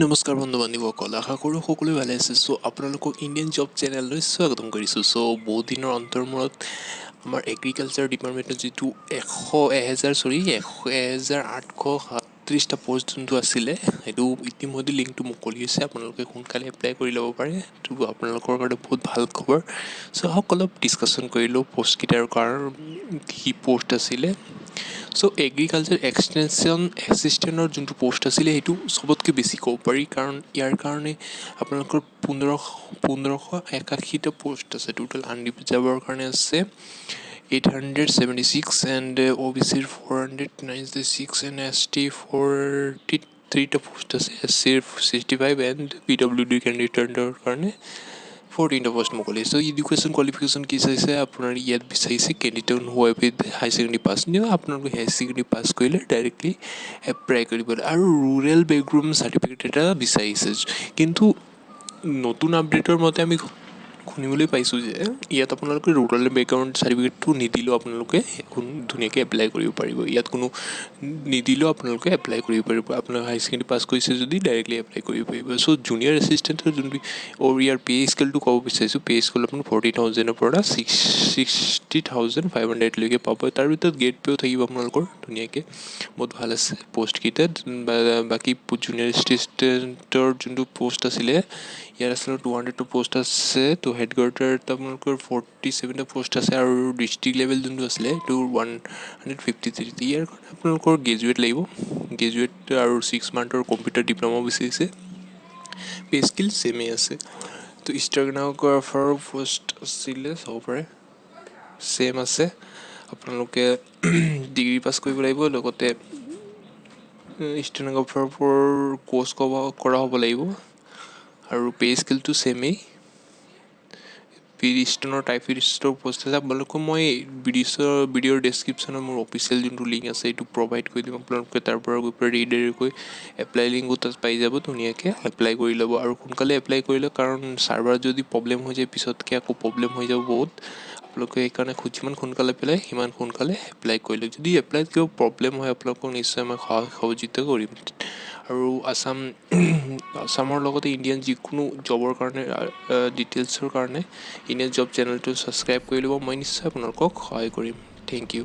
নমস্কাৰ বন্ধু বান্ধৱীসকল, আশা কৰোঁ সকলোৱে ভালে আছে। চ' আপোনালোকক ইণ্ডিয়ান জব চেনেললৈ স্বাগতম কৰিছোঁ। চ' বহুত দিনৰ অন্তৰ মূৰত আমাৰ এগ্ৰিকালচাৰ ডিপাৰ্টমেণ্টত যিটো এশ এহেজাৰ চৰি এশ 1837টা পষ্ট যোনটো আছিলে, সেইটো ইতিমধ্যে লিংকটো মুকলি হৈছে। আপোনালোকে সোনকালে এপ্লাই কৰি ল'ব পাৰে। এইটো আপোনালোকৰ কাৰণে বহুত ভাল খবৰ। চ' আহক, অলপ ডিছকাশ্যন কৰিলোঁ পষ্টকেইটাৰ কাৰ কি পষ্ট আছিলে। চ' এগ্ৰিকালচাৰ এক্সটেনশ্যন এছিষ্টেণ্টৰ যোনটো পষ্ট আছিলে, সেইটো চবতকৈ বেছি ক'ব পাৰি, কাৰণ ইয়াৰ কাৰণে আপোনালোকৰ 1581টা পষ্ট আছে। টোটেল আনৰিজাৰ্ভৰ কাৰণে আছে 876 এণ্ড অ' বি চিৰ 496 এণ্ড এছ টি 43টা পষ্ট আছে, এছ চিৰ 65 এণ্ড পি ডব্লিউ ডি কেণ্ডিডেটৰ কাৰণে 14টা পষ্ট মুকলি। চ' এডুকেশ্যন কোৱালিফিকেশ্যন কি চাইছে আপোনাৰ? ইয়াত বিচাৰিছে candidate who with high secondary pass। নিও আপোনালোকে হাই ছেকেণ্ডেৰী পাছ কৰিলে ডাইৰেক্টলি এপ্লাই কৰিব আৰু ৰুৰেল বেকগ্ৰাউণ্ড চাৰ্টিফিকেট এটা বিচাৰিছে। কিন্তু নতুন আপডেটৰ মতে আমি শুনিবলৈ পাইছোঁ যে ইয়াত আপোনালোকে ৰুৰেল বেকগ্ৰাউণ্ড চাৰ্টিফিকেটটো নিদিলেও আপোনালোকে ধুনীয়াকৈ এপ্লাই কৰিব পাৰিব। ইয়াত কোনো নিদিলেও আপোনালোকে এপ্লাই কৰিব পাৰিব। আপোনালোকে হাই ছেকেণ্ডেৰী পাছ কৰিছে যদি ডাইৰেক্টলি এপ্লাই কৰিব পাৰিব। চ' জুনিয়ৰ এছিষ্টেণ্টৰ যোনটো ইয়াৰ পে' স্কেলটো ক'ব বিচাৰিছোঁ, পে' স্কেল আপোনাৰ 40,000ৰ পৰা 60,500লৈকে পাব। তাৰ ভিতৰত গ্ৰেড পে'ও থাকিব আপোনালোকৰ ধুনীয়াকৈ। বহুত ভাল আছে পষ্টকেইটাত। বাকী জুনিয়ৰ এছিষ্টেণ্টৰ যোনটো পষ্ট আছিলে, ইয়াত আচলতে 200টো পষ্ট আছে। ত' হেডকোৱাৰ্টাৰত আপোনালোকৰ 47টা পষ্ট আছে আৰু ডিষ্ট্ৰিক্ট লেভেল যোনটো আছিলে, সেইটো 153। ইয়াৰ কাৰণে আপোনালোকৰ গ্ৰেজুৱেট লাগিব, গ্ৰেজুৱেট আৰু 6 মান্থৰ কম্পিউটাৰ ডিপ্ল'মা বিচাৰিছে। পে স্কেল ছেমেই আছে। ত' ষ্টেন'গ্ৰাফাৰৰ পষ্ট আছিলে, চাব পাৰে, ছেম আছে। আপোনালোকে ডিগ্ৰী পাছ কৰিব লাগিব, লগতে ষ্টেন'গ্ৰাফাৰৰ কৰ্চ কৰা হ'ব লাগিব আৰু পে' স্কেলটো ছেমেই। ষ্টেনৰ টাইপিষ্টৰ পষ্ট আছে। আপোনালোকক মই ভিডিঅ'ৰ ডেছক্ৰিপশ্যনত মোৰ অফিচিয়েল যোনটো লিংক আছে, এইটো প্ৰভাইড কৰি দিম। আপোনালোকে তাৰ পৰা গৈ পেলাই ৰিডাইৰেক্ট এপ্লাই লিংকো তাত পাই যাব। ধুনীয়াকৈ এপ্লাই কৰি ল'ব আৰু সোনকালে এপ্লাই কৰি লওক, কাৰণ ছাৰ্ভাৰ যদি প্ৰব্লেম হৈ যায়, পিছতকৈ আকৌ প্ৰব্লেম হৈ যাব বহুত। আপোনালোকে সেইকাৰণে যিমান সোনকালে পেলাই সিমান সোনকালে এপ্লাই কৰি লওক। যদি এপ্লাইত কিবা প্ৰব্লেম হয়, আপোনালোকক নিশ্চয় মই সহায় সহযোগিতা কৰিম। আৰু আছামৰ লগতে ইণ্ডিয়ান যিকোনো জবৰ কাৰণে ডিটেইলছৰ কাৰণে ইণ্ডিয়ান জব চেনেলটো ছাবস্ক্ৰাইব কৰি ল'ব। মই নিশ্চয় আপোনালোকক সহায় কৰিম। Thank U.